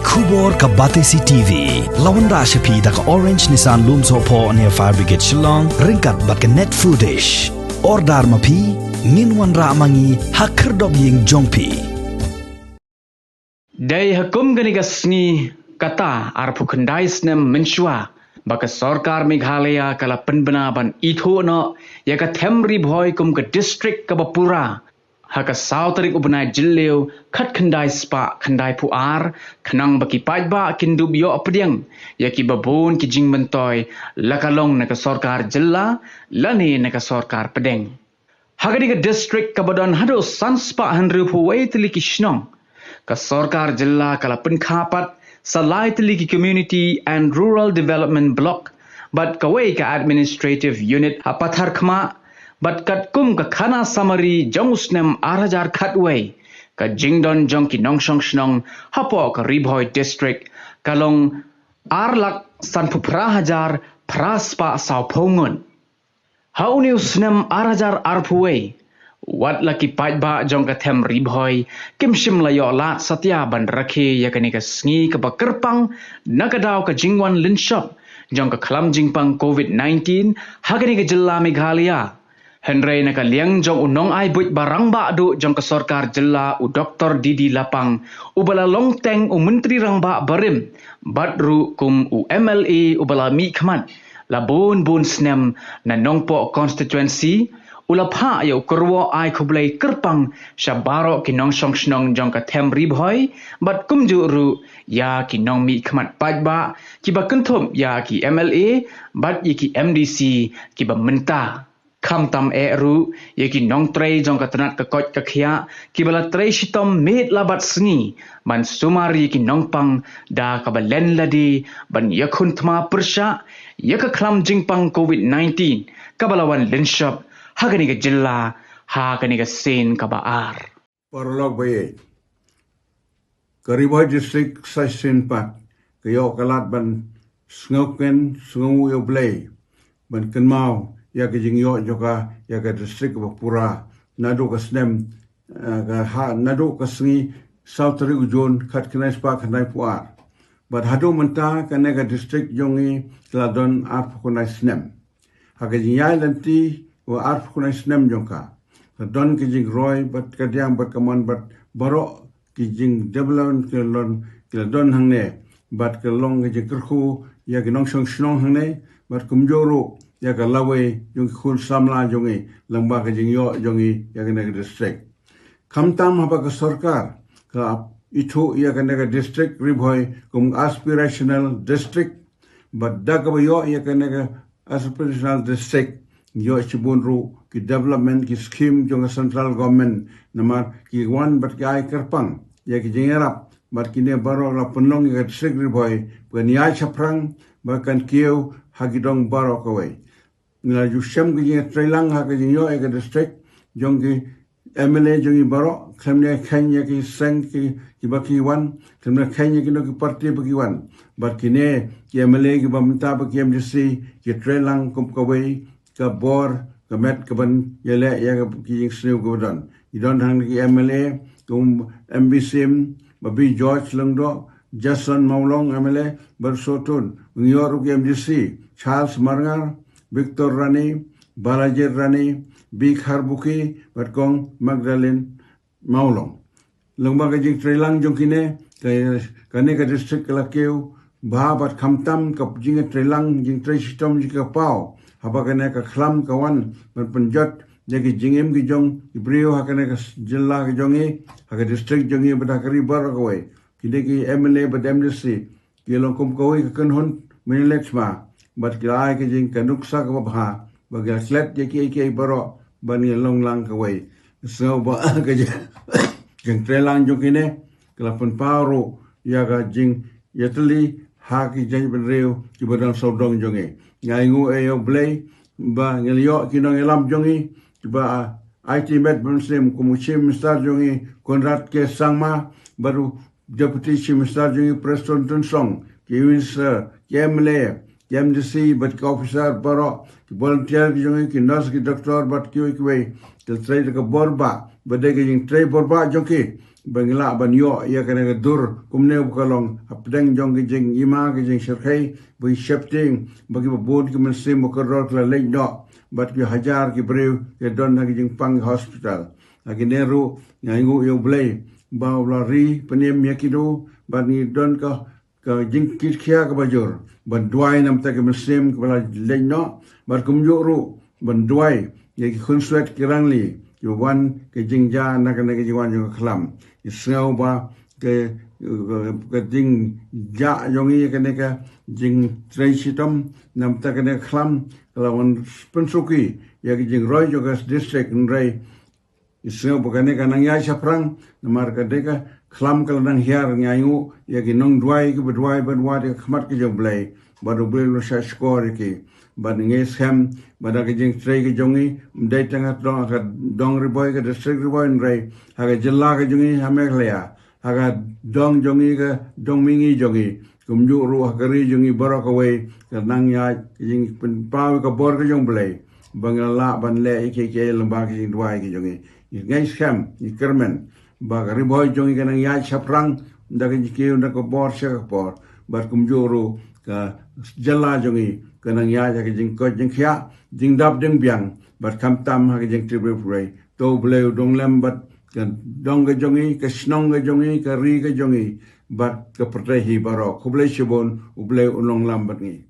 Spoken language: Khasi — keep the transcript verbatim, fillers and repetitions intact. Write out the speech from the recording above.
Khubor ka Batesi T V. La wanrah sha phi da ka Orange Nissan Lumsohphoh near Fire Brigade Shillong, ryngkat bad ka Net Foodish. Order ma phi, ngin wanrah ma ngi ha khyrdop ïing jong phi. Dei ha kum kane ka sngi kata arphew khyndai snem mynshuwa ba ka sorkar Meghalaya ka la pynbna ban ithuh noh ïa ka Them Ri Bhoi kum ka district kaba pura ha ka saw tarik u bnai Jylliew khatkhyndai spah khyndaiphew ar, khnang ba ki paidbah kin dup ïoh pdiang ïa kiba bun ki jingmyntoi, la ka long na ka sorkar jylla lane na ka sorkar pdeng. Ha kane ka district kaba don haduh san spah hynriewphew wei tylli ki shnong, ka sorkar jylla ka la pynkha pat sa lai tylli ki Community and Rural Development Block bad kawei ka Administrative Unit ha Patharkhmah, bad katkum ka khana summary jong u snem ar hajar khatwei, ka jingdon jong ki nongshong shnong hapoh ka Ri Bhoi District ka long ar lak sanphew phra hajar phra spah sawphew ngut. Ha une u snem ar hajar arphew wei, wat la ki paidbah jong ka Them Ri Bhoi kim shym la ïoh lad satia ban rakhe ïa kane ka sngi kaba kyrpang na ka daw ka jingwan lynshop jong ka khlam jingpang covid nineteen ha kane ka jylla Meghalaya. Hynrei na ka liang jong u nongai buit ba rangbah duh jong ka sorkar jylla, u Doktor D D Lapang, uba la long teng u Myntri Rangbah barim bad ruh kum u M L A uba la mihkhmat la bun bun snem na Nongpoh constituency, u la phah ïa u kyrwoh ai khublei kyrpang sha baroh ki nongshong shnong jong ka Them Ri Bhoi bad kumjuh ruh ïa ki nongmihkhmat paidbah kiba kynthup ïa ki M L A bad ïa ki M D C kiba mynta. Khamtam eh ruh ïa ki nongtrei jong ka tnat ka koit ka khiah kiba la trei shitom miet la bad sngi ban sumar ïa ki nongpang da kaba len lade ban ïakhun thma pyrshah ïa ka khlam jingpang covid nineteen kaba la wan lynshop ha kane ka jylla ha kane ka sien kaba ar. Paralok ba ïeit, ka Ri Bhoi District sa shisien pat ka ïoh ka lad ban sngewkmen, sngew ïa U Blei, ban kynmaw ïa ka jingïoh jong ka ïa ka district ba pura naduh ka snem, eh, ka ha, naduh ka sngi saw tarik u Jun khatkhyndai spah khyndaiphew ar. Bad haduh mynta kane ka district jong ngi ka la don arphew khyndai snem. Ha ka jingïaid lynti wa arphew khyndai snem jong ka, ka don ka jingroi bad ka diang bad ka mon bad baroh ki jingdevelopment ki la don, ki la don hangne, bad ka long ka jingkyrkhu ïa ki nongshong shnong hangne, bad kumjuh ruh ïa ka lawei jong ki khun samla jong ngi lyngba ka jingïoh jong ngi ïa kane ka district. Khamtam haba ka sorkar ka ithuh ïa kane ka district Ri Bhoi kum aspirational district, bad da kaba ïoh ïa kane ka aspirational district, ïoh shibun ruh ki development, ki scheme jong ka central government, namar ki wan bad ki ai kyrpang ïa ki jingïarap, bad kine baroh la pynlong ïa ka district Ri Bhoi ba kan ïaid shaphrang, ba kan kiew ha ki dong baroh kawei. Ngi la ju shem ka jingtreilang ha ka jingïoh ïa ka district jong ki M L A jong ngi baroh, khlem da kheiñ ïa ki seng ki, kiba ki wan, khlem da kheiñ ïa kino ki party ba ki wan. Bad kine ki M L A kiba mynta bad ki M D C ki treilang kum kawei ka bor ka met kaban ïaleh ïa ki jingsniew kiba don. Ki don hangne ki M L A kum M B Syiem, Babi George Lyngdoh, Jason Mawlong M L A, bad sutun ngi ïoh ruh ki M D C, Charles Marngar, Victor Rani, Balaji Rani, B Kharbuki, bad Kong Magdalene Mawlong. Lyngba ka jingtreilang jong kine, ka, kane ka district ka la kiew bha bad khamtam ka jingtreilang, jingtrei shitom jong ka paw, haba kane ka khlam ka wan ban pynjot ïa ki jingim ki jong ki briew ha kane ka jylla ka jong ngi, ha ka district jong ngi bad ha ka ri baroh kawei. Kine ki M L A bad M D C ki long kum kawei ka kynhun mynleit shma, bad ki la ai ka jing ka nuksa kaba bha, ba ki la klet ïa kiei kiei baroh ban ïa long lang kawei. Sngew ba ka jing, jingtreilang jong kine ka la pynpaw ruh ïa ka jingïatylli ha ki jaitbynriew kiba don sawdong jong ngi. Nga ainguh ïa U Blei ba ngi la ïoh ki nongïalam jong ngi kiba aiti met mynsiem, kum u Chief Minister jong ngi Conrad K Sangma, bad u Deputy Chief Minister jong ngi Prestone Tynsong, ki Minister, ki M L A, ki M D C, bad ki officer baroh, ki volunteer ki jong ngi, ki nurse, ki doctor, bad kiwei kiwei, ki trei da ka bor bah, bad da ka jingtrei bor bah jong ki, ba ngi lah ban ïoh ïa kane ka dur kumne ba ka long hapdeng jong ki jingima ki jingshyrkhei ba ki sheptieng ba ki babun ki mynsiem ba kordor ki la leit noh bad ki hajar ki briew ki don ha ki jingpang ki hospital. Ha kine ruh nga ïnguh ïa U Blei ba u la ri pynïam ïa ki ruh bad ngi don ka ka jingkit khia kaba jur ban duwai namar ki mynsiem kiba la leit noh bad kumjuh ruh ban duwai ïa ki khunswet ki rangli kiba wan ka jingjia na kane ka jingwan jong ka khlam. Ngi sngew ba ka ka jingjia jong ngi kane ka jingtrei shitom namar kane ka khlam ka la wan pynsuki ïa ka jingroi jong ka district, hynrei ngi sngew ba kane ka nang ïaid shaphrang namar ka dei ka khlam ka la nang hiar. Nga ïnguh ïa ki nongduwai kiba duwai ban wad ïa ka khmat ka jong U Blei bad U Blei u la shah shkor ïa ki. Bad ngi skhem ba da ka jingtrei ka jong ngi ym dei tang ha dong, ka dong Ri Bhoi, ka district Ri Bhoi, hynrei ha ka jylla ka jong ngi ha Meghalaya, ha ka dong jong ngi, ka dong mihngi jong ngi, kumjuh ruh ha ka ri jong ngi baroh kawei, ka nang ïaid ka jingpynpaw ïa ka bor ka jong U Blei ba ngi la lah ban leh ïa kiei kiei lyngba ka jingduwai ka jong ngi. Ngi ngeit skhem, ngi kyrmen ba ka Ri Bhoi jong ngi ka nang ïaid shaphrang da ka jingkiew, da ka bor sha ka por, bad kumjuh ruh ka jylla jong ngi ka nang ïaid ha ka jingkoit jingkhiah, jingdap jingbiang bad khamtam ha ka jingtrei briew briew. To U Blei u dong lem bad ka dong ka jong ngi, ka shnong ka jong ngi, ka ri ka jong ngi bad ka pyrthei hi baroh. Khublei shibun, U Blei un long lam bad ngi.